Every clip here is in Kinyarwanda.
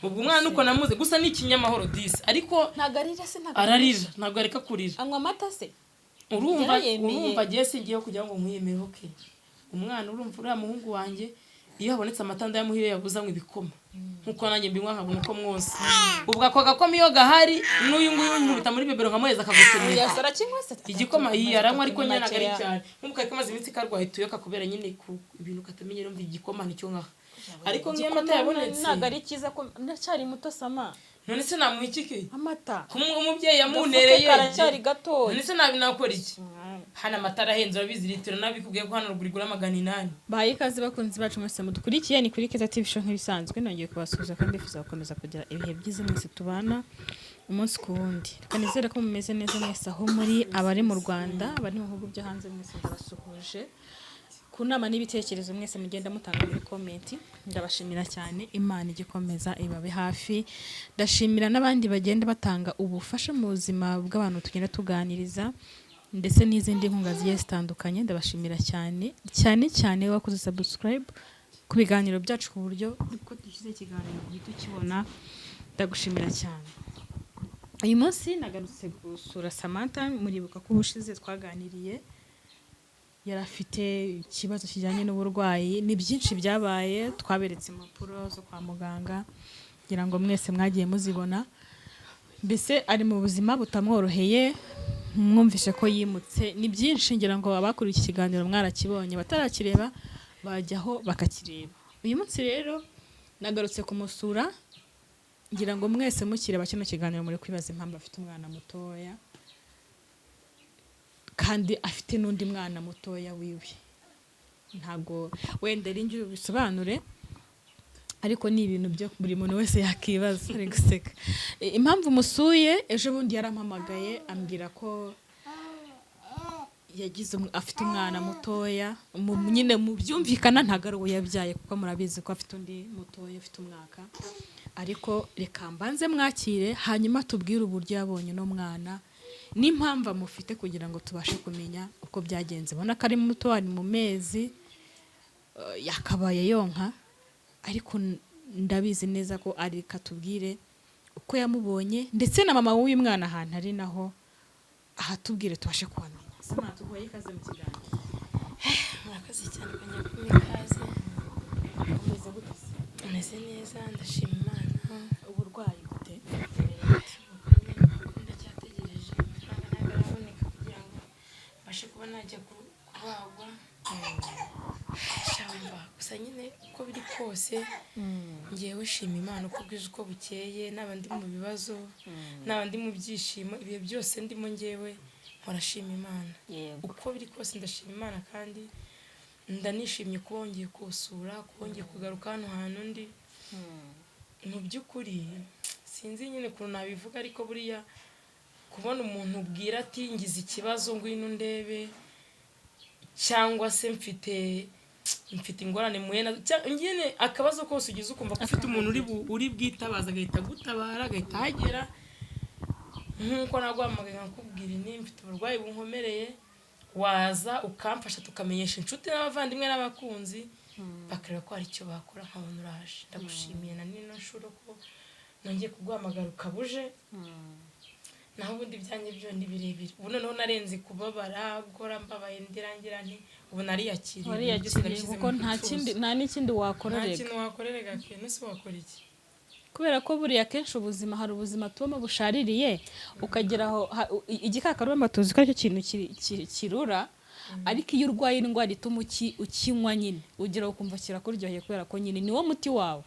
Ubwo umwana uko namuze gusa ni ikinyamahoro disi, ariko Ntabwo arira se? Ntabwo Ararira, ntabwo areka kurira. Anywa amata se? Urumva? Yarayemeye. Urumva, agiye singiyeho kugira ngo nkwiyemereho ke umwana. Urumva, uriya muhungu wanjye iyo habonetse amata ndayamuha, iyo yabuze anywa ibikoma nkuko nanjye mbinywa, nkabona uko mwose. Ubwo ako gakoma iyo gahari, n'uyu nguyu nkubita muri biberon nkamuheza akagukenera. Yasa arakinywa se? Igikoma iyi aranywa, ariko nyine ntabwo ari Makeya. cyane. Nk'ubu kari kamaze iminsi karwaye tuyoka kubera nyine ku ibintu katamenyera. Umva, igikoma nicyo nkaha, ariko nk'iyo amata yabonetse. Ntabwo ari cyiza ko ndacyari muto, Sama. None se namuha iki ke? Amata. Kumwe umubyeyi yamunereye. Agafuke karacyari gatoya. None se nabi nakora iki? Hano amata arahenze, urabizi, litiro nabikubwiye ko hano ruguru igura 800. Bahaye ikaze bakunzi bacu mwese mudukurikiye, ni kuri Keza TV Show nk'ibisanzwe. Nongeye kubasuhuza kandi ndifuza gukomeza kugira ibihe byiza mwese tubana umunsi ku wundi. Reka nizere ko mumeze neza mwese aho muri, abari mu Rwanda, abari mu bihugu byo hanze, mwese ndabasuhuje. Ku nama n'ibitekerezo mwese mugenda mutanga muri comment, ndabashimira cyane. Imana igikomeza ibabe hafi. Ndashimira n'abandi bagenda batanga ubufasha mu buzima bw'abantu tugenda tuganiriza, ndetse n'izindi nkunga zigiye zitandukanye. Ndabashimira cyane cyane cyane wakoze subscribe ku biganiro byacu, ku buryo uko dushyize ikiganiro uhita ukibona. Ndagushimira cyane. Uyu munsi nagarutse gusura Samantha. Muribuka ko ubushize twaganiriye yari afite ikibazo kijyanye n'uburwayi. Ni byinshi byabaye, twaberetse impapuro zo kwa muganga, ngira ngo mwese mwagiye muzibona. Mbese ari mu buzima butamworoheye, mwumvishe ko yimutse, ni byinshi. Ngira ngo abakuriye iki kiganiro mwarakibonye, batarakireba bajyaho bakakireba. Uyu munsi rero nagarutse kumusura. Ngira ngo mwese mukireba kino kiganiro muri kwibaza impamvu afite umwana mutoya kandi afite n'undi mwana mutoya wiwe. Ntabwo wenda ari njye bisobanure, ariko ni ibintu byo buri muntu wese yakibaza. Ari guseka. Impamvu musuye, ejo bundi yarampamagaye ambwira ko yagize afite umwana mutoya. Nyine mu byumvikana ntabwo ari uwo yabyaye, kuko murabizi ko afite undi mutoya ufite umwaka. Ariko reka mbanze mwakire, hanyuma tubwire uburyo yabonye uno mwana n'impamvu amufite, kugira ngo tubashe kumenya uko byagenze. Ubona ko ari muto, ari mu mezi, yakabaye yonka, ariko ndabizi neza ko ari katubwire uko yamubonye, ndetse na mama w'uyu mwana ahantu ari naho ahatubwire tubashe kuhamenya. Samantha, tuguhaye ikaze mu kiganiro. Murakoze cyane kongera kumpa ikaze. Umeze gute se? Umeze neza, ndashima Imana. Uburwayi gute? Ndacyategereje amafaranga, ntabwo araboneka kugira ngo mbashe kuba najya kubagwa shamba. Gusa nyine uko biri kose ngewe shima Imana uko bwije uko bukeye, naba ndi mu bibazo, naba ndi mu byishimo, ibihe byose ndimo ngewe nkorashima Imana. Uko biri kose ndashima Imana, kandi ndanishimye kuba wongeye kuwusura, kuba wongeye kugaruka hano hantu ndi. Mu by'ukuri sinzi nyine ukuntu nabivuga, ariko buriya kubona umuntu ubwira ati "Ngize ikibazo, ngwino ndebe," cyangwa se mfite ingorane muhe nazo, nyine akabazo kose ugize ukumva ko ufite umuntu uri bwitabaza agahita agutabara, agahita ahagera, nk'uko naguhamagaye nkakubwira ni mfite uburwayi bunkomereye, waza ukamfasha, tukamenyesha inshuti n'abavandimwe n'abakunzi, bakareba ko hari icyo bakora, nkabona uraje. Ndagushimiye na nino nshuro ko nongeye kuguhamagara ukabuje. Naho ubundi ibyanjye byo ni birebire. Ubu noneho narenze kubabara, guhora mbabaye, ndirangira nti ubu nariyakiriye. Wariyakiriye kuko nta kindi, nta n'ikindi wakora. Nta Rega kintu wakorera ke, nese wakora iki? Kubera ko buriya akenshi ubuzima, hari ubuzima tubamo bushaririye, ukagera aho igikakarubamba tuzi ko aricyo kintu kirura, ariko iyo urwaye indwara ituma ukinywa nyine, ugeraho ukumva kirakuryoheye, kubera ko nyine niwo muti wawe.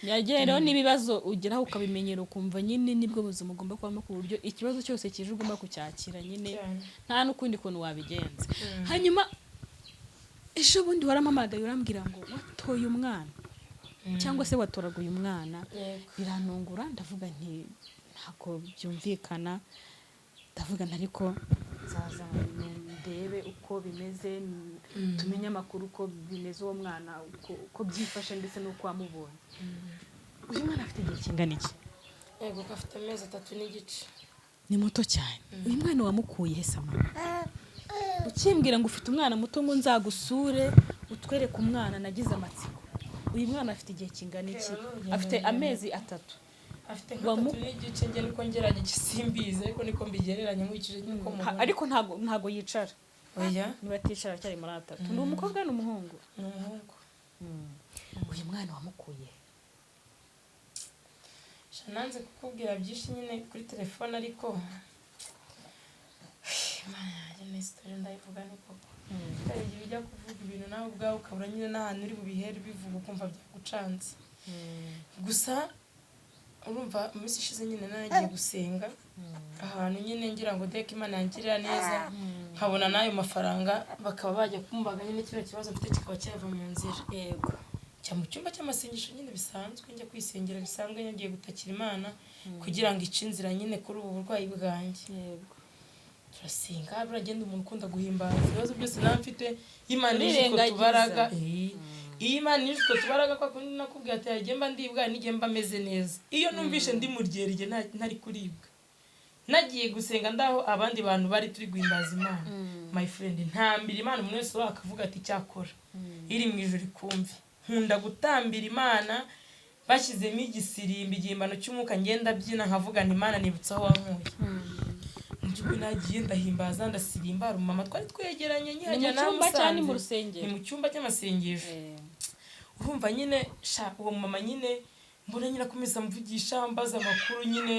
Yagiye rero n'ibibazo ugeraho ukabimenyera, ukumva nyine nibwo buzima ugomba kubamo, ku buryo ikibazo cyose kije ugomba kucyakira nyine. Cyane. Nta n'ukundi kuntu wabigenza. Hanyuma ejo bundi warampamagaye urambwira ngo watoye umwana, cyangwa se watoraguye umwana. Yego. Birantungura, ndavuga nti ntabwo byumvikana. Ndavuga nti ariko nzaza ndebe uko bimeze, tumenye amakuru uko bimeze, uwo mwana uko byifashe, ndetse n'uko wamubonye. Uyu mwana afite igihe kingana iki? Yego, ko afite amezi 3 n'igice. Ni muto cyane. Uyu mwana wamukuye he, Sama? Ukimbwira ngo ufite umwana muto, ngo nzagusure utwereke umwana, nagize amatsiko. Uyu mwana afite igihe kingana iki? Rero, Afite amezi 3. Afite nka 3 n'igice. Njye niko ngerageza, simbizi, ariko niko mbigereranya nkurikije niko mubona. Ariko ntago yicara? Oya. Niba aticara aracyari muri 3. Ni umukobwa, ni umuhungu? Ni umuhungu. Uyu mwana wamukuye? Sha, nanze kukubwira byinshi nyine kuri telefone, ariko Imana yanjye, ni story ndayivuga ni koko. Hari igihe ujya kuvuga ibintu nawe ubwawe ukabura nyine n'ahantu uri bubihere ubivuga, ukumva byagucanze. Gusa urumva, mu minsi ishize nyine naragiye gusenga ahantu nyine, ngira ngo deke Imana yangirira neza nkabona n'ayo mafaranga, bakaba bajya kumbaga nyine, kino kibazo mfite kikaba cyava mu nzira. Njya mu cyumba cy'amasengesho nyine bisanzwe, njya kwisengera bisanzwe, ngiye gutakira Imana kugira ngo ice inzira nyine kuri ubu burwayi bwanjye. Turasenga, buragenda. Umuntu ukunda guhimbaza, ibibazo byose nawe mfite, Imana ije utwo Urirengagiza. tubaraga. Iyo Imana ije utwo tubaraga, kwa kundi nakubwiye ati yagiye mba ndibwa n'igihe mba meze neza, iyo numvishe ndi muryerye ntari kuribwa, nagiye gusenga ndaho abandi bantu bari turi guhimbaza Imana, my friend, ntambira Imana, umuntu wese akavuga ati icyakora iri mu ijuru ikumve. Nkunda gutambira Imana bashyizemo igisirimba, igihimbano cy'umwuka, ngenda byina nkavugana Imana, nibutsa aho wankuye. Mu by'ukuri nagiye ndahimbaza, ndasirimba. Hari umumama twari twegeranye Ni mu nkihagera cyumba cyangwa ni mu namusanze. rusengero? Ni mu cyumba cy'amasengesho. Urumva nyine sha, uwo mama nyine mbona nyine akomeza amvugisha, ambaza amakuru nyine,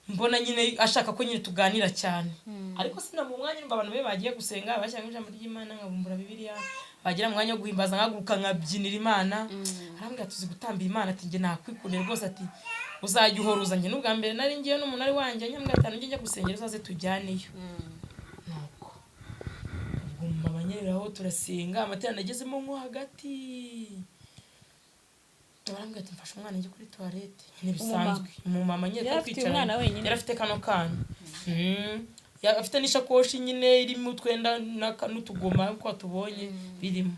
mbona nyine ashaka ko nyine tuganira cyane, ariko sinamuha umwanya. Numva abantu be bagiye gusenga, bashyiramo ijambo ry'Imana, nkabumbura Bibiliya, bagira mu mwanya wo guhimbaza nkahaguruka nkabyinira Imana. Arambwira, tuzi gutambira Imana, ati njye nakwikundira rwose, ati uzajya uhora uza. Njye n'ubwa mbere nari ngiyeyo n'umuntu ari wanjye, nyambwira ati njye njya gusengera uzaze tujyaneyo. Nuko ubwo mama nyereraho turasenga, amateraniro agezemo nko hagati barambwira ati mfashe umwana njye kuri toilette nyine bisanzwe. Umumama nyine Yari twari afite twicaranye. umwana wenyine? Yari afite kano kana. Yari afite n'ishakoshi nyine irimo utwenda n'utugoma uko tubonye birimo.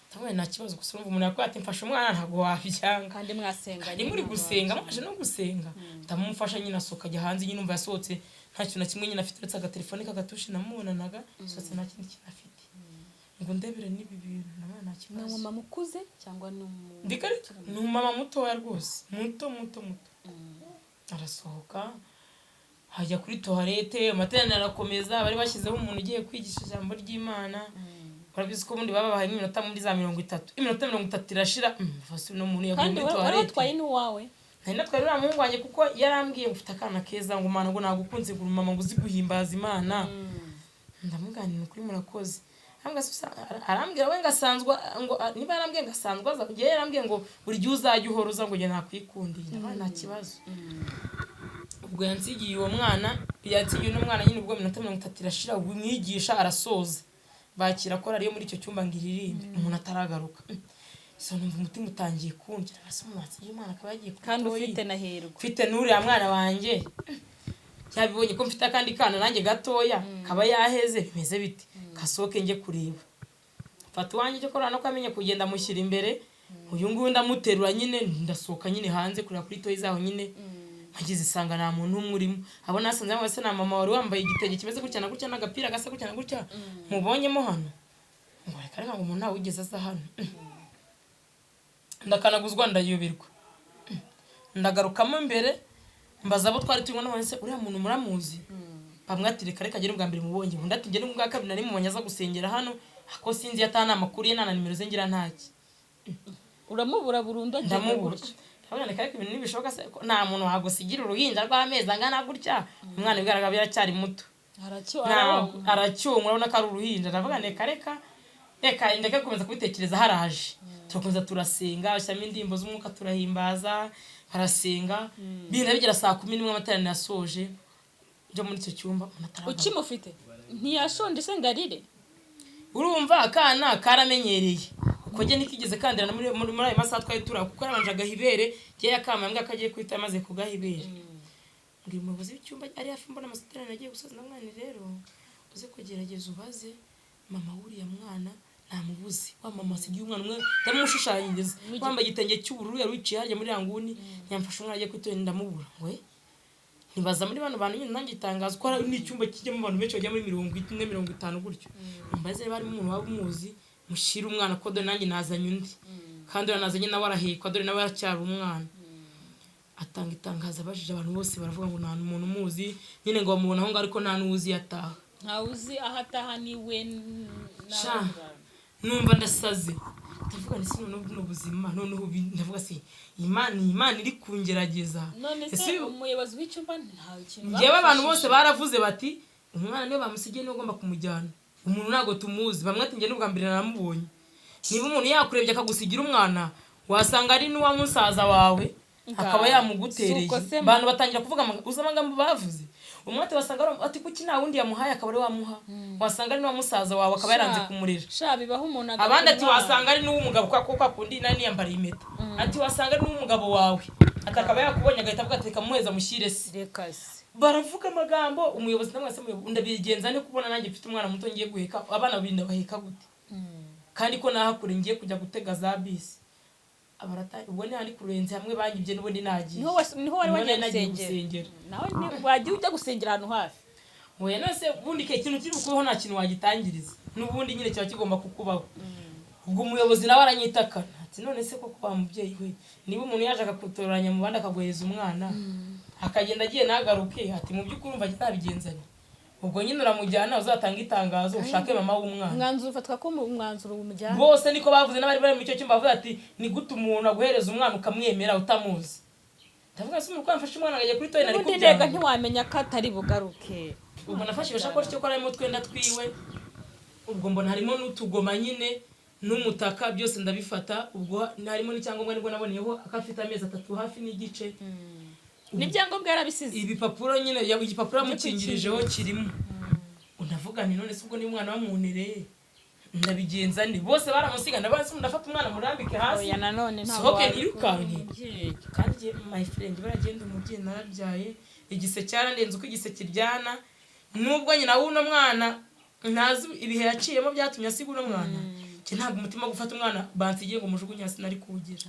Ndamubwira nta kibazo, gusa urumva umuntu yakubwira ati mfashe umwana, ntabwo wabyanga. Kandi mwasenganye. Ni muri gusenga, mwaje no gusenga, ndamumufasha nyine, asohoka ajya hanze nyine. Umva, yasohotse nta kintu na kimwe nyine afite uretse agatelefone k'agatushi namubonanaga, yasohotse nta kindi kintu afite, ngo ndebere n'ibi bintu nawe nta Ni kibazo. umumama ukuze cyangwa ni umu Ndikareka, ni umumama mutoya rwose, muto muto muto. Arasohoka ajya kuri toilette, amateraniro arakomeza, bari bashyizeho umuntu ugiye kwigisha ijambo ry'Imana. Urabizi ko ubundi baba babahaye iminota muri za 30, iminota 30 irashira, fasi uno muntu yaguye Kandi muri wari toilette. watwaye n'uwawe? Nari natwaye uriya muhungu wanjye, kuko yarambwiye ngo ufite akana keza, ngo mana, ngo nagukunze, ngo mama, ngo uzi guhimbaza Imana. Ndamuganira ukuri, murakoze. Arambwira se arambwira we ngo asanzwe, ngo niba yarambwiye ngo asanzwe aza, njyewe yarambwiye ngo buri gihe uzajya uhora uza, ngo njye nakwikundiye. Ndavuga nta kibazo. Ubwo yansigiye uwo mwana, yansigiye uno mwana nyine. Ubwo iminota 30 irashira, umwigisha arasoza, bakira korali yo muri icyo cyumba ngo iririmbe, umuntu ataragaruka. So numva umutima utangiye kundya, ese umuntu wansigiye umwana akaba yagiye kuri Kandi toyi? ufite na Hirwa. Mfite n'uriya mwana wanjye, yabibonye ko mfite akandi kana nanjye gatoya, kaba yaheze, bimeze bite? Kasohoke njye kureba. Mfata uwanjye, cyo korana ko amenye kugenda, amushyira imbere, uyu nguyu ndamuterura nyine, ndasohoka nyine hanze kureba kuri toyi zaho nyine. Mpageze isanga nta muntu umwe urimo. Abo nasanze bose na mama wari wambaye igitenge kimeze gutya na gutya n'agapira gasa gutya na gutya mubonyemo hano, ngo reka reka, ngo umuntu ntawe wigeze aza hano. Ndakanaguzwa, ndayoberwa, ndagarukamo imbere, mbaza abo twari turimo none se uriya muntu muramuzi? Bamwe ati reka reka, agere ubwa mbere mubonye, undi ati njye n'ubwa kabiri nari mubonye aza gusengera hano, ako sinzi atana amakuru ye, nta na nimero ze ngira, ntaki. Uramubura burundu, agenda Ndamubura. gutya. Ndabona reka reka, ibintu ntibishoboka se ko nta muntu wagusigira uruhinja rw'amezi angana gutya, umwana bigaragara yaracyari muto. Aracyo Ntabwo aracyonka, urabona ko ari uruhinja. Ndavuga reka reka reka, ndeke gukomeza kubitekereza. Haraje turakomeza turasenga, bashyiramo indirimbo z'umwuka, turahimbaza, barasenga, bigenda bigera saa 11, amateraniro yasoje, njya muri icyo cyumba umuntu ataragaruka. Ukimufite ntiyashonje se ngo arire? Urumva akana karamenyereye, uko njye ntikigeze kandira muri ayo masaha twari turi aho, kuko yarabanje agaha ibere. Njye yakama mbwa ko agiye kwita, amaze kugaha ibere, mbwira umuyobozi w'icyumba ari hafi, mbona amateraniro agiye gusoza, ndamwana rero uze kugerageza ubaze mama w'uriya mwana, namubuze, wa mama asigiye umwana umwe, ndamushushanyiriza, wambaye igitenge cy'ubururu, yari wicaye harya muri ya nguni, ntiyamfashe umwana agiye kwitora, ndamubura. We ntibaza muri bano bantu nyine, nanjye itangazo ko hari n'icyumba kijyamo abantu benshi bajya muri 40, 50 gutyo, mbaze niba harimo umuntu waba umuzi, mushyire umwana ko dore nanjye nazanye undi. Kandi uriya nazanye nawe arahekwa, dore nawe aracyari umwana. Atanga itangazo, abajije abantu bose baravuga ngo nta muntu umuzi nyine, ngo bamubona aho ngaho ariko nta n'uwuzi iyo ataha. Ntawe uzi aho ataha, niwe. Sha. Numva ndasaze, ndavuga nti: "Si noneho buno buzima, noneho ndavuga se Imana, ni Imana iri kungerageza." None Ese se umuyobozi w'icyumba nta kintu Njyewe abantu bose bamufashije? Baravuze bati: "Umwana niwe bamusigiye, niwe ugomba kumujyana, umuntu ntabwo tumuzi." Bamwe ati: "Njye n'ubwa mbere naramubonye." Niba umuntu yakurebye akagusigira umwana, wasanga ari n'uwa musaza wawe akaba yamugutereye. Suko se. Abantu batangira kuvuga uzi amagambo bavuze? Umwe ati: "Wasanga ati kuki nta wundi yamuhaye akaba ari wamuha? Wasanga ari n'uwa musaza wawe akaba yaranze kumurera." Sha, bibaho umuntu agata Abandi ati: umwana. "Wasanga ari n'uw'umugabo, kwa kuko akundi nari niyambariye impeta." Ati: "Wasanga ari n'uw'umugabo wawe," ati, "akaba yakubonye agahita avuga ati reka muheza mushyire se." Reka se. Baravuga amagambo. Umuyobozi namwe se, umuyobozi, ndabigenza ne kubona nanjye mfite umwana muto ngiye guheka, abana babiri ndabaheka gute, kandi ko nahakure ngiye kujya gutega za bisi? Abarata ubwo ni handi ku Ruyenzi hamwe banyibye n'ubundi nagiye. Niho wari Niho wagiye nari nagiye gusengera? Gusengera. Nawe wagiye ujya gusengera ahantu hafi. Oya, none se ubundi ke ikintu kiri bukubeho nta kintu wagitangiriza, n'ubundi nyine kiba kigomba kukubaho. Ubwo umuyobozi nawe aranyitakana ati: "None se koko wa mubyeyi we, niba umuntu yaje akakutoranya mu bandi akaguhereza umwana, akagenda agiye ntagaruke," ati, "mu by'ukuri urumva ntabigenzanye? Ubwo nyine uramujyana, uzatanga itangazo ushake mama w'umwana." Umwanzuro ufatwa ko umwanzuro umujyana. Bose niko bavuze, n'abari bari muri icyo cyumba bavuze ati: "Ni gute umuntu aguhereza umwana ukamwemera utamuzi?" Ndavuga se umuntu ko yamfashe umwana akajya kuri toilet nari Ubundi ndega kubyanga. Ntiwamenya ko atari bugaruke. Ubwo nafashe agashakoshi cyo harimo utwenda twiwe, ubwo mbona harimo n'utugoma nyine n'umutaka, byose ndabifata. Ubwo harimo n'icyangombwa, nibwo naboneyeho ko afite amezi 3 hafi n'igice. N'ibyangombwa yarabisize? Ibipapuro nyine, igipapuro yamukingirijeho kirimo. Ndavuga nti: "None se ubwo niba umwana bamuntereye ndabigenza?" Ni bose baramusiga. Ndabaza se, ndafata umwana murambike hasi, Oya, nanone ntabwo sohoke wabikora. nirukanke. Umubyeyi. Kandi njye, my friend, baragenda umubyeyi narabyaye, igise cyarandenze uko igise kiryana. Nubwo nyina w'uno mwana ntazi ibihe yaciyemo byatumye asiga uno mwana, njye ntabwo umutima wo gufata umwana bansigiye ngo mujugunye hasi nari kuwugira.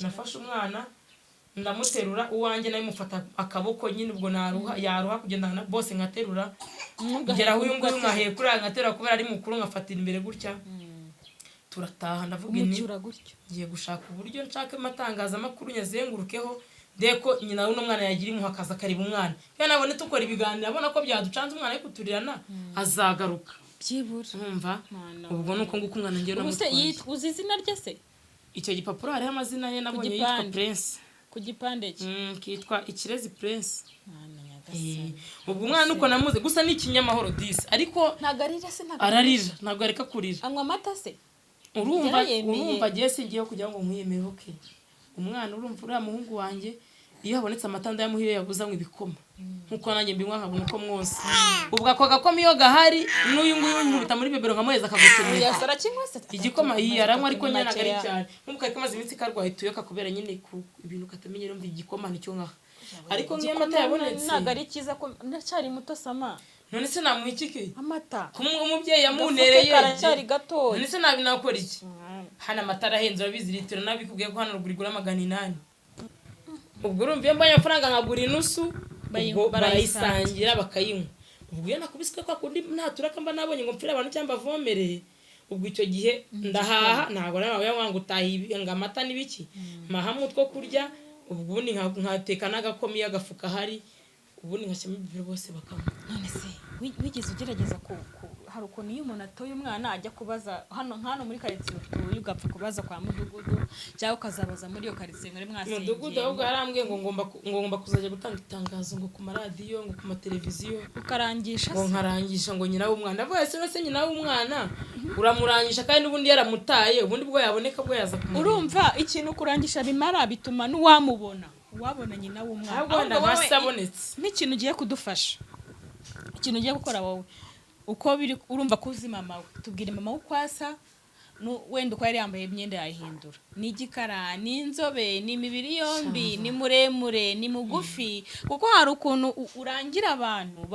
Nafashe umwana ndamuterura, uwanjye nawe mufata akaboko nyine, ubwo naruha yaruha kugenda bose nkaterura, ngera aho uyu nguyu nkahekura nkaterura, kubera ari mukuru nkafatira imbere gutya, turataha. Ndavuga nti Umucyura gutyo. Ngiye gushaka uburyo nshaka amatangazamakuru nyazengurukeho, ndebe ko nyina w'uno mwana yagira impuhwe akaza akareba umwana. Iyo nabone tukora ibiganiro abona ko byaducanze, umwana ari kuturirana, azagaruka. Byibura. Urumva? Mwana. Ubwo ni uko nguko umwana ngewe Ubu se namutwaye. yitwa, uzi izina rye se? Icyo gipapuro hariho amazina ye, nabonye yitwa Gipande. Prince. Ku gipande cye? Kitwa Ikirezi Prince. Mwana nyagasani. Ubwo umwana uko namuze gusa ni ikinyamahoro disi, ariko Ntabwo arira se? Ntabwo ararira, ntabwo areka kurira. Anywa amata se? Urumva? Yarayemeye. Urumva, agiye singiyeho kugira ngo nkwiyemere. Okay, umwana, urumva uriya muhungu wanjye, iyo habonetse amata ndayamuha, iyo yabuze anywa ibikoma nkuko nanjye mbinywa nkabona uko mwose. Ubwo ako gakoma iyo gahari, n'uyu nguyu nkubita muri bébé nkamuheza akagukenera. Yasa arakinywa se? Igikoma iyi aranywa, ariko nyine ntabwo ari Makeya. cyane. Nk'ubu kari kamaze iminsi karwaye tuyoka kubera nyine ku ibintu katamenyera. Umva, igikoma nicyo nkaha, ariko nk'iyo amata yabonetse. Ntabwo ari cyiza ko ndacyari muto sama. None se namuha iki ke? Amata. Kumwe umubyeyi Agafuke yamunereye. karacyari gatoya. None se nabi nakora iki? Hano amata arahenze, urabizi, litiro nabikubwiye ko hano ruguru igura 800. Ubwo urumva iyo mbonye amafaranga nkagura inusu, ubwo Barayisangira. Barayisangira bakayinywa. Ubwo iyo nakubiswe kwa kundi nta turaka mba nabonye ngo mpfire abantu cyangwa mbavomere, ubwo icyo gihe ndahaha. Ntabwo nawe ngo utaha ngo amata n'ibiki, mpahamo utwo kurya, ubwo ubundi nkateka n'agakoma iyo agafuka ahari, ubundi ngashyiramo ibiro bose bakanywa. None se wigeze ugerageza hari ukuntu iyo umuntu atoye umwana ajya kubaza hano, nk'hano muri karitsiye utuye, ugapfa kubaza kwa mudugudu cyangwa ukazabaza muri iyo karitsiye muri mwasengeye? Mudugudu ahubwo yarambwiye ngo ngomba ngo ngomba kuzajya gutanga itangazo ngo ku maradiyo, ngo ku mateleviziyo. Ukarangisha Ngo se? Nkarangisha ngo nyina w'umwana. Ndavuga se se nyina w'umwana uramurangisha kandi n'ubundi yaramutaye, ubundi bwo yaboneka bwo yaza kumureba. Urumva ikintu kurangisha bimara, bituma n'uwamubona, uwabona nyina w'umwana. Ahubwo wenda Ahubwo nka wowe se abonetse. N'ikintu ugiye kudufasha, ikintu ugiye gukora wowe, uko biri, urumva ko uzi mama we, tubwire mama we uko asa, wenda uko yari yambaye imyenda yayihindura, ni igikara, ni inzobe, ni imibiri yombi, ni muremure, ni mugufi? Kuko hari ukuntu urangira abantu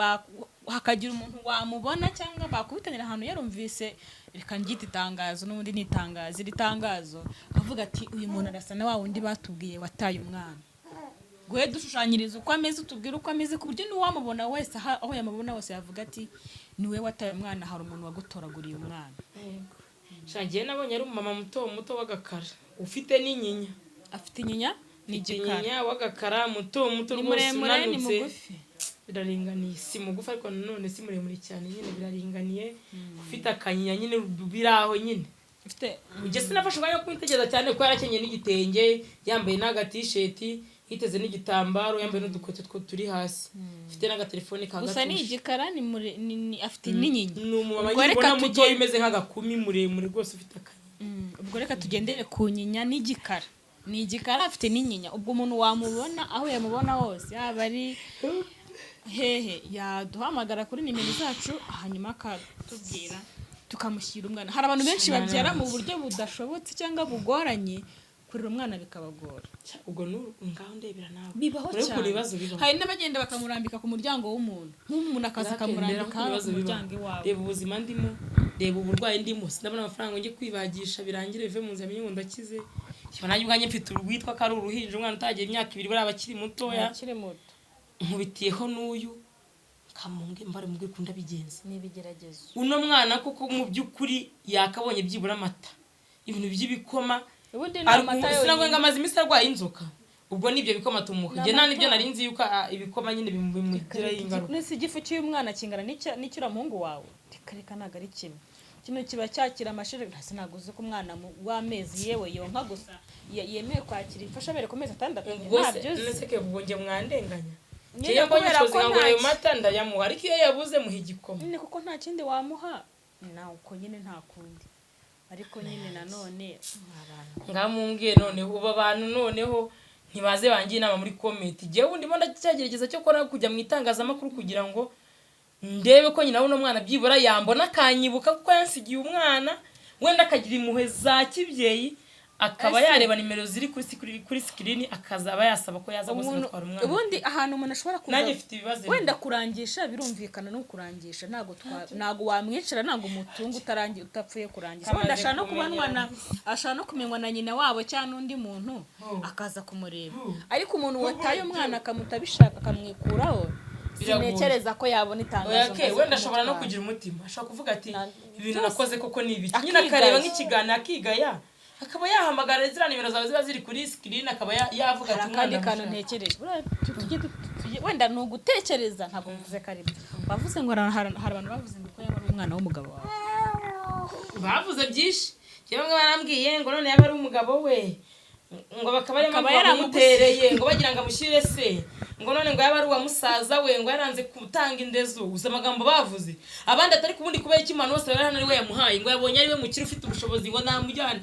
hakagira umuntu wamubona cyangwa bakubitanira ahantu yarumvise, reka ngite itangazo, n'ubundi ni itangazo, iri tangazo avuga ati: "Uyu muntu arasa na wa wundi batubwiye wataye umwana." Guhe dushushanyiriza uko ameze, utubwire uko ameze, ku buryo n'uwamubona wese aho yamubona wese yavuga ati: "Niwe wataye umwana, hari umuntu wagutoraguriye umwana." Shangiye nabonye ari umumama muto muto w'agakara. Ufite n'inyinya. Afite inyinya, ni Ufite igikara. Inyinya, w'agakara, muto muto. Ni Rwose muremure, ni unanutse. mugufi? Biraringaniye, si mugufi ariko nanone si muremure cyane nyine, biraringaniye. Ufite akanyinya nyine, biri aho nyine. Ufite. Ujye sinafashe umwanya wo kumwitegereza cyane kuko yarakenyeye n'igitenge, yambaye n'agatisheti, yiteze n'igitambaro, yambaye n'udukweto two turi hasi, ufite n'agatelefone ka Gusa ni gatushe. igikara, ni mure afite n'inyinya. Ni umumama Ubwo nyine reka ubona mutoya, umeze nk'agakumi, muremure rwose, ufite akanyinya. Ubwo reka tugendere ku nyinya n'igikara. Ni igikara, afite n'inyinya. Ubwo umuntu wamubona, aho yamubona hose, yaba ari hehe, yaduhamagara kuri nimero zacu, hanyuma akatubwira, tukamushyira umwana. Hari abantu benshi babyara mu buryo budashobotse cyangwa bugoranye, kurera umwana bikabagora. Ubwo ngaho ndebera nawe. Bibaho Urebe ukuntu cyane. ibibazo bibaho. Hari n'abagenda bakamurambika ku muryango w'umuntu, nk'umuntu akaza Ndera akamurambika ukuntu ibibazo ku bibaho. muryango iwawe. Reba ubuzima ndimo, reba uburwayi ndimo. Sinabona amafaranga ngo njye kwibagisha birangire, bive mu nzira, amenye ngo ndakize. Kiba nanjye ubwanjye mfite urwitwa ko ari uruhinja, umwana utagira imyaka 2, buriya aba akiri mutoya. Akiri muto. Nkubitiyeho n'uyu kamunge mbare mubwire ukuntu ndabigenza. Ni ibigeragezo. Uno mwana koko mu by'ukuri yakabonye byibura amata, ibintu by'ibikoma. Ubundi ni amata Sinabwo ngo yonyine. amaze iminsi arwaye inzoka, ubwo nibyo bikoma tumuha. Ni Njye nta nibyo amata. nari nzi yuko ibikoma nyine bimugiraho ingaruka. Nese igifu cy'uyu mwana kingana n'icy'uriya muhungu wawe? Reka reka, ntabwo ari kimwe. Kino kiba cyakira amashereka. Ntase ntabwo uzi ko umwana w'amezi, yewe yonka gusa, yemewe kwakira imfashabere ku mezi 6? Ubwo se Ntabyo uzi. nese ke ubwo njye mwandenganya? Nyine Njyewe mbonye kubera ubushobozi ko nkagura ayo nta mata ndayamuha, ariko iyo yabuze muha igikoma. Nyine kuko nta kindi wamuha, nawe uko nyine nta kundi. Ariko nyine nanone abantu Ngaho mumbwiye noneho, ubu abantu noneho ntibaze bangiye inama muri comment. Njyewe ndimo ndacyagerageza cyo kora kujya mu itangazamakuru kugira ngo ndebe ko nyina w'uno mwana byibura yambona akanyibuka, kuko yansigiye umwana, wenda akagira impuhwe za kibyeyi, akaba Ese- yareba nimero ziri kuri screen, akazaba yasaba ko yaza gusa Umuntu agatwara umwana. ubundi ahantu umuntu ashobora kuza Nanjye mfite ibibazo. Wenda kurangisha birumvikana, no kurangisha ntabwo ntabwo wamwicara, ntabwo umutunga utarangi utapfuye kurangisha. Kamaze Wenda ashobora no kumenya. kubanwa na ashobora no kumenywa na nyina wabo cyangwa n'undi muntu Oh. akaza kumureba. Oh. Ariko umuntu wataye umwana akamuta abishaka, akamwikuraho, Biragoye. sintekereza ko yabona itangazo Oya ngo ke aze wenda ashobora no kumutwara. kugira umutima, ashobora kuvuga ati ibintu byose. nakoze koko ni ibiki nyine. Akigaya. Akareba nk'ikiganiro akigaya, akaba yahamagara ziriya nimero zawe ziba ziri kuri screen, akaba yavuga Hari ati akandi umwana kantu ndamushaka. ntekereje. Buriya wenda ni ugutekereza, ntabwo mvuze ko ari byo bavuze ngo hari abantu bavuze ngo ko yaba ari umwana w'umugabo wawe. Bavuze byinshi. Njye bamwe barambwiye ngo none yaba ari umugabo we, ngo bakaba ariyo Akaba mpamvu bamutereye, ngo bagira ngo amushyire se, ngo none ngo yaba ari uwa musaza we, ngo yaranze gutanga indezo. Gusa amagambo bavuze, abandi atari kubundi kubera iki imana bose bari hano ari we yamuhaye, ngo yabonye ari we mukire ufite ubushobozi, ngo namujyane.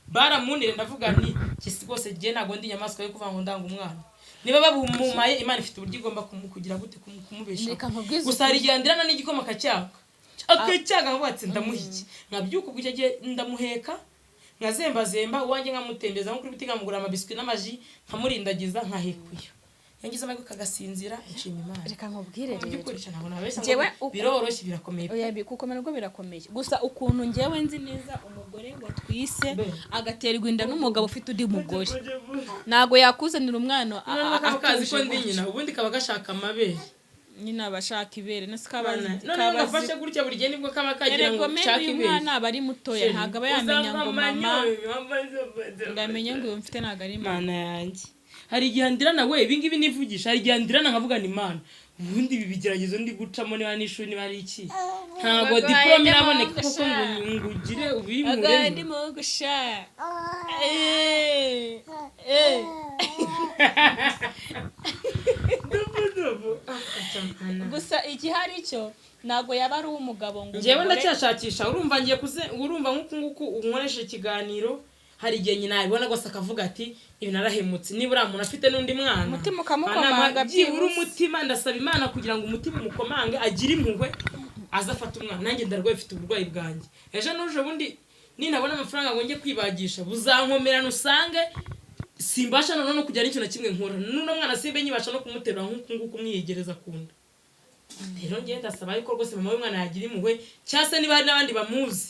Baramunire. Ndavuga nti kisi rwose njye ntabwo ndi inyamaswa yo kuvuga ngo ndanga umwana. Niba babumumaye, Imana ifite uburyo igomba kugira gute kumubeshaho. Reka nkubwize Gusa hari igihe ndirana n'igikoma akacyanga, akacyanga, nkavuga ati ndamuha iki? Nkabyuka ubwo icyo gihe ndamuheka, nkazembazemba uwanjye, nkamutembeza nko kuri butike, nkamugura amabiswi n'amaji, nkamurindagiza, nkahekuye. Iyo ngize amahirwe kagasinzira, nshima Imana. Reka nkubwire Mu rero. by'ukuri ntabwo nabeshya ngo Njyewe biroroshye, birakomeye. Oya, gukomera rwo birakomeye. Gusa ukuntu njyewe nzi neza umugore watwise Be. agaterwa inda n'umugabo ufite undi mugore, ntabwo yakuzanira umwana Noneho kaba kazi ko atuje ndi gutyo. nyina, ubundi kaba gashaka amabere. Nyine aba ashaka ibere, nese kaba Noneho gafashe gutya buri gihe, nibwo kaba kagira ngo Erega meme nshake uyu ibere. mwana aba ari mutoya, ntabwo aba yamenya ngo mama, ngo amenye ngo uyu mfite ntabwo ari mama. Mana yanjye, hari igihe ndirana we, ibi ngibi nivugisha, hari igihe ndirana nkavuga ni Imana, ubundi ibi bigeragezo ndi gucamo, niba n'ishuri, niba ari iki, ntabwo Bagwaye diporome ndimo iraboneka koko gusha. ngo ugire Agandi ubinkuremo. mo gusha. Eh, eh. Gusa igihari cyo ntabwo yaba ari uw'umugabo ngo Njyewe umugore- ndacyashakisha. Urumva ngiye kuze, urumva nk'uku nguku unkoresha ikiganiro, hari igihe nyina yabibona rwose akavuga ati ibi narahemutse, niba uriya muntu afite n'undi mwana. Umutima ukamukomanga. Byibura Byihuse. umutima, ndasaba Imana kugira ngo umutima umukomange, agire impuhwe, aze afate umwana. Nanjye ndarwaye, mfite uburwayi bwanjye. Ejo n'ejo bundi ninabona amafaranga ngo njye kwibagisha, buzankomerana, usange simbasha noneho no kugira n'ikintu na kimwe nkora n'uno mwana, simbe nyibasha no kumuterura nk'uku nguku umwiyegereza ku nda. Rero njye ndasaba yuko rwose mama w'umwana yagira impuhwe, cyangwa se niba hari n'abandi bamuzi,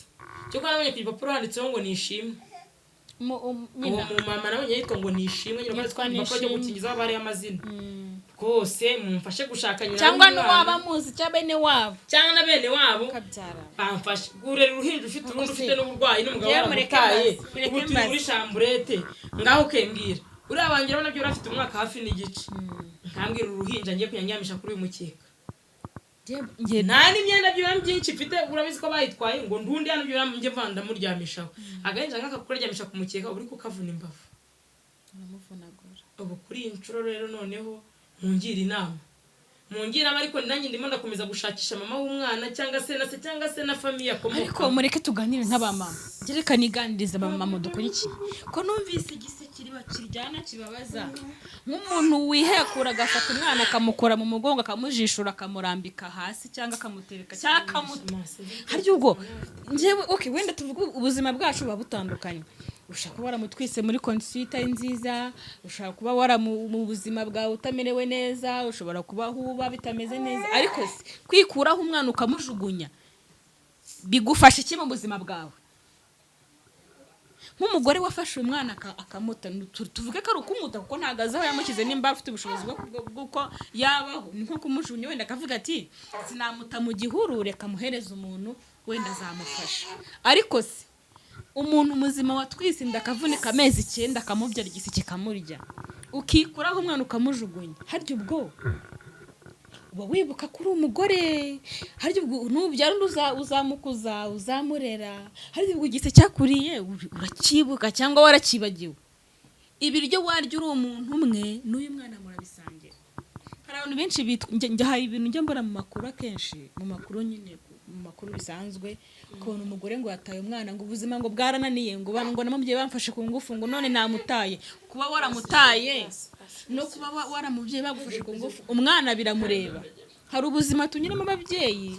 cyo kuba nabonye ku gipapuro handitseho ngo nishimwe. Uwo Nyina. Mumama nawe yitwa ngo Nishimwe nyine. Yitwa Kwa cyo Nishimwe. gukingiza haba hariho amazina rwose, mumfashe gushaka nyina Cyangwa w'umwana. n'uwaba amuzi, cyangwa bene wabo. Cyangwa na bene wabo. Kabyara. Bamfashe kurera uruhinja ufite urundi, ufite n'uburwayi, n'umugabo Njyewe mureke waramutaye. mbaze, mureke Ubu turi mbaze. muri chambrette ngaho. Kembwira uriya wanjye, urabona byo afite umwaka hafi n'igice, nkambwira uruhinja ngiye kunyanyamisha kuri uyu mukeka, Njye nta n'imyenda byibura byinshi mfite. Urabizi ko bayitwaye ngo ndundi hano, byibura njye mva ndamuryamishaho. Agahinja nk'aka kukaryamisha ku mukeka uba uri kukavuna imbavu. Uramuvunagura. Ubu kuri iyi nshuro rero noneho mungire inama, mungire inama. Ariko nanjye ndimo ndakomeza gushakisha mama w'umwana, cyangwa se na se, cyangwa se na famille akomoka. Ariko mureke tuganire nk'abamama. Njye reka niganirize abamama dukurikiye, ko numvise igise kiriba kiryana kibabaza, nk'umuntu wihekura agafata umwana akamukora mu mugongo, akamujishura, akamurambika hasi, cyangwa akamutereka, cyangwa akamuta. Harya ubwo njyewe, okay, wenda tuvuge ubuzima bwacu buba butandukanye. Ushobora kuba waramutwise muri condition itari nziza, ushobora kuba waramu mu buzima bwawe utamerewe neza, ushobora kuba aho uba bitameze neza, ariko se kwikuraho umwana ukamujugunya bigufasha iki mu buzima bwawe? Nk'umugore wafashe umwana akamuta, tuvuge ko ari ukumuta, kuko ntabwo azi aho yamushyize, nimba afite ubushobozi bw'uko yabaho, ni nko kumujugunya. Wenda akavuga ati: "Sinamuta mu gihuru, reka muhereze umuntu, wenda azamufasha." Ariko se umuntu muzima watwise inda, akavunika amezi 9, akamubyara, igisi kikamurya, ukikuraho umwana ukamujugunya, harya ubwo uba wibuka ko uri umugore? Harya ubwo nubyara undi uzamukuza, uzamurera? Harya ubwo igise cyakuriye uracyibuka cyangwa warakibagiwe? Ibiryo warya uri umuntu umwe, n'uyu mwana murabisangira. Hari abantu benshi bitwa njye hari ibintu njya mbona mu makuru akenshi, mu makuru nyine, mu makuru bisanzwe, ukabona umugore ngo yataye umwana, ngo ubuzima ngo bwarananiye, ngo ngo namubyeyi bamfashe ku ngufu, ngo none namutaye. Kuba waramutaye no kuba waramubyeyi bagufashe ku ngufu, umwana biramureba? Hari ubuzima tunyuramo ababyeyi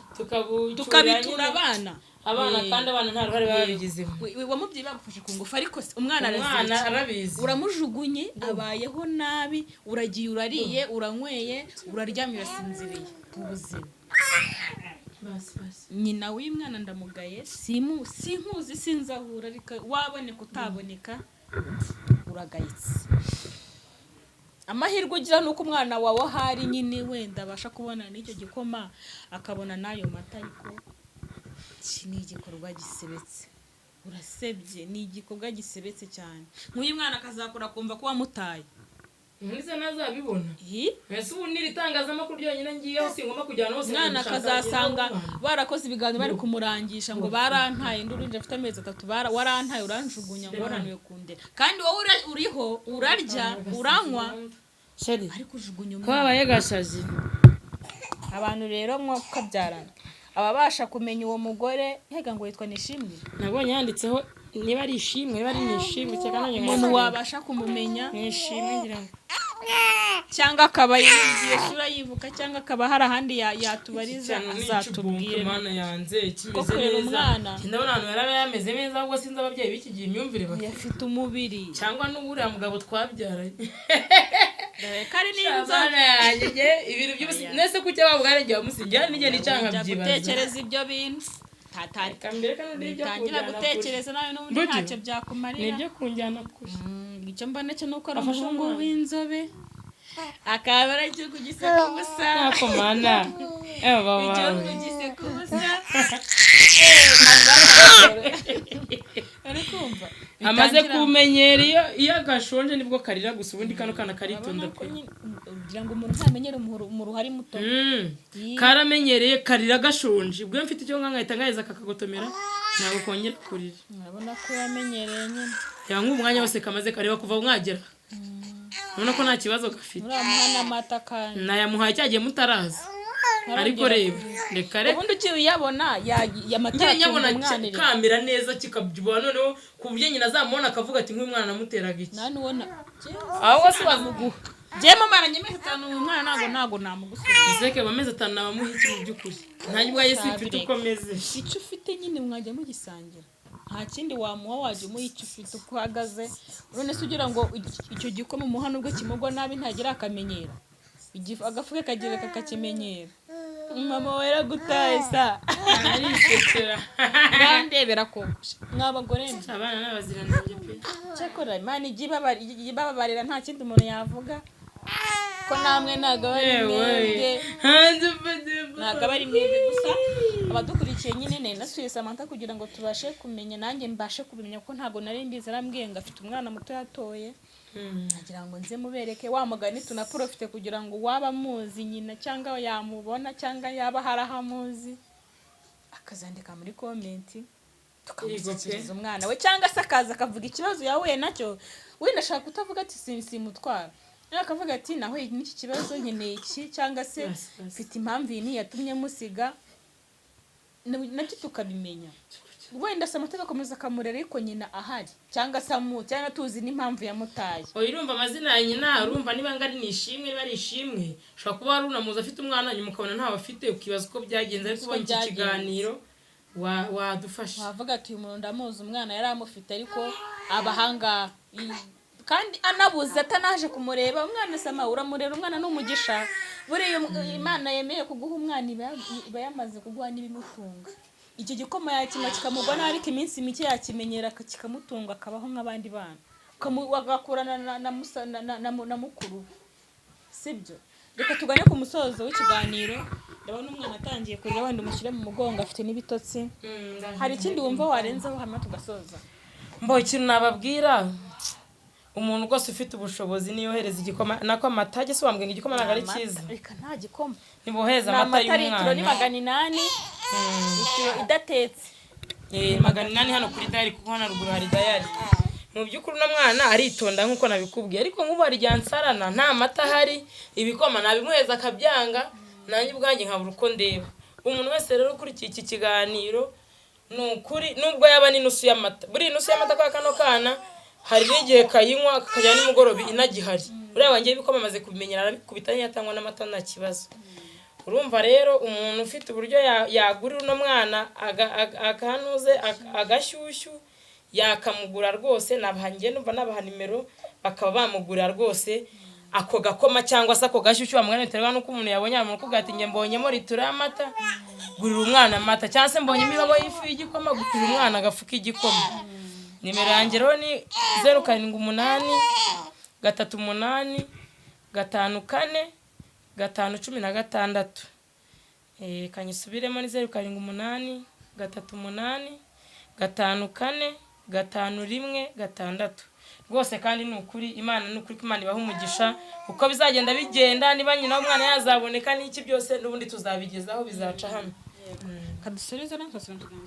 tukabitura abana. Abana kandi abana nta ruhare baba babigizemo. Wamubyeyi bagufashe ku ngufu, ariko se umwana Umwana arazira iki? arabizi. Uramujugunye, abayeho nabi, uragiye, urariye, uranyweye, uraryamye, urasinziriye mu buzima. Basi basi. Nyina w'umwana ndamugaye, simu sinkuzi, sinzahura, ariko waboneka utaboneka uragayitse. Amahirwe ugira ni uko umwana wawe ahari nyine, wenda abasha kubona n'icyo gikoma, akabona n'ayo mata. Ariko iki ni igikorwa gisebetse, urasebye, ni igikorwa gisebetse cyane. Nk'uyu mwana akazakura akumva ko wamutaye. Ntize ntazabibona. Hi? Mbese ubu n'iri tangazamakuru ryonyine ngiyeho, singomba kujyana hose Umwana gushaka akazasanga umwana. barakoze ibiganiro bari kumurangisha ngo barantaye, ndi uruhinja afite amezi 3, warantaye, uranjugunya, ngo warananiwe kundera, kandi wowe uriho, urarya, uranywa, Chérie. ariko ujugunya Ko umwana. wabaye gashazi. Abantu rero mwokabyarana, ababasha kumenya uwo mugore, hega ngo yitwa Nishimwe. Nabonye yanditseho, niba ari Ishimwe, niba ari Nishimwe, cyangwa nanjye Umuntu wabasha kumumenya, Nishimwe ngira ngo. cyangwa akaba yigiye sura yibuka, cyangwa akaba hari ahandi yatubariza, Cyane ni azatubwire. ikibunke, mana yanze, kimeze Ko kurera neza. umwana. Ndabona ahantu yari yameze neza, ahubwo sinzi ababyeyi b'iki gihe imyumvire bafite. Afite umubiri. Cyangwa n'uburiya mugabo twabyaranye. Dore ko ari n'inzobe. Mana yanjye, njye ibintu by'ubusi nese kuki waba bwarengeye wamusingiye n'igihe nicanga Jya nkabyibaza. gutekereza ibyo bintu. Tata. Reka mbere kandi n'ibyo Tangira kunjyana kure. gutekereza nawe n'ubundi Buryo. ntacyo byakumarira. Ni ibyo kunjyana kure. Icyo mbona cyo ni uko ari Afashe umuhungu umwana. w'inzobe, akaba ari igihugu giseka ubusa. Ntako mana eba. Igihugu Wawe. giseka ubusa, uri kumva? Amaze Bitangira- kumenyera, iyo gashonje nibwo karira gusa, ubundi kano kana karitonda Urabona ko pe. nyine ugira ngo umuntu ntamenyere umuruho ari muto. Karamenyereye, karira gashonje. Ubwo iyo mfite icyo nkahita ngaheza kakagotomera, ntabwo kongera kurira. Urabona ko yamenyereye nyine. Reba nk'umwanya wose kamaze kareba kuva mwagera, urabona ko nta kibazo gafite. Uramuha n'amata kandi. Nayamuhaye cyagiye mutaraza, ariko reba, reka reka. Ubundi ugiye uyabona amata Ngiye nyabona. yatunga umwana irere. Kamera neza, kikabyibuha, noneho ku buryo nyina azamubona akavuga ati: "Nk'uyu mwana namuteraga iki?" Nta n'ubona. Ahubwo se bamuguha? Njyewe mama amezi 5 umwana ntabwo namugusubiza. Iseke amezi 5 nabamuha iki? Mu by'ukuri nta ubwaye simfite uko meze. Icyo ufite nyine mwajya mugisangira, nta kindi wamuha, wajya umuha icyo ufite uko uhagaze. None se ugira ngo icyo gikoma umuha, nubwo kimugwa nabi, ntagira akamenyero? Agafu ke kagira kakakimenyera. Mama we yaragutaye sa. Arisekera. Ndebera koko mw'abagore mwe. Abana ni abaziranenge pe. Cyakora Imana ijye ibababarira, nta kindi umuntu yavuga, ko namwe ntabwo aba ari mwebwe. Hanze ufate. Ntabwo aba ari mwebwe gusa. Abadukurikiye nyine, nari nasuye Samantha kugira ngo tubashe kumenya, nanjye mbashe kubimenya, kuko ntabwo nari mbizi. Arambwiye ngo afite umwana muto yatoye, nkagira ngo nze mubereke wa mugani, tunaprofite kugira ngo uwaba amuzi nyina, cyangwa yamubona, cyangwa yaba hari aho amuzi, akazandika muri comment, tukamushyikiriza umwana we, cyangwa se akaza akavuga ikibazo yahuye nacyo. Wenda ashaka kutavuga ati simutwara, nawe akavuga ati nahuye n'iki kibazo, nkeneye iki, cyangwa se Yes, yes. mfite impamvu iyi niyi yatumye musiga, nabyo tukabimenya. Wenda Samantha agakomeza akamurera ariko nyina ahari, cyangwa se amu cyangwa tuzi n'impamvu yamutaye. Oya, urumva amazina ya nyina, urumva niba ngari ni Ishimwe, niba ari Ishimwe, ushobora kuba wari unamuzi afite umwana, nyuma ukabona ntawe afite, ukibaza uko byagenze. Ariko Uko ubonye iki byagenze. kiganiro wadufasha. Wavuga ati uyu muntu ndamuzi, umwana yari amufite, ariko aba ahangaha kandi anabuze atanaje kumureba umwana. Sama, uramurera, umwana ni umugisha. Buriya Imana yemeye kuguha umwana iba yamaze kuguha n'ibimutunga. Icyo gikoma yakinywa kikamugwa nabi, ariko iminsi mike yakimenyera kikamutunga, akabaho nk'abandi bana. Agakurana na mukuru we. Sibyo? Reka tugane ku musozo w'ikiganiro. Ndabona umwana atangiye kurira, wenda umushyire mu mugongo, afite n'ibitotsi. Hari ikindi wumva warenzaho, hanyuma tugasoza? Mbo ikintu nababwira, umuntu rwose ufite ubushobozi niyohereza igikoma, nako amata. Ajya se wambwira ngo igikoma ntabwo ari Amata. cyiza? Reka, nta gikoma. Ntibohereza Ni amata amata, litiro ni y'umwana. 800, litiro idatetse. 800 hano kuri dairy, kuko hano haruguru hari dairy. Mu by'ukuri uno mwana aritonda nk'uko nabikubwiye, ariko nk'ubu hari igihe ansarana nta mata ahari, ibikoma nabimuheza akabyanga, nanjye ubwanjye nkabura uko ndeba. Umuntu wese rero ukurikiye iki kiganiro, ni ukuri nubwo yaba n'inusu y'amata, buriya inusu y'amata kwa kano kana hari n'igihe kayinywa kakajya nimugoroba inagihari. Uriya wanjye ibikoma amaze kubimenyera, arabikubita, niyo atangwa n'amata nta kibazo. Urumva rero umuntu ufite uburyo yagurira uno mwana akanuze agashyushyu, yakamugura rwose. Nabaha, njye numva nabaha nimero bakaba bamugurira rwose ako gakoma cyangwa se ako gashyushyu. Bamugana, biterwa n'uko umuntu yabonye. Umuntu ukubwira ati njye mbonyemo litiro y'amata, gurira umwana amata, cyangwa se mbonyemo ibabo y'ifu y'igikoma, gurira umwana agafu k'igikoma. Nimero yanjye rero ni 078 38 54 5 16. Kanyisubiremo, ni 078 38 54 5 1 6. Rwose kandi ni ukuri Imana, ni ukuri ko Imana ibaha umugisha. Uko bizagenda bigenda, niba nyina w'umwana yazaboneka n'iki byose, n'ubundi tuzabigezaho, bizaca hano. Kadusoreze natwe tuganze.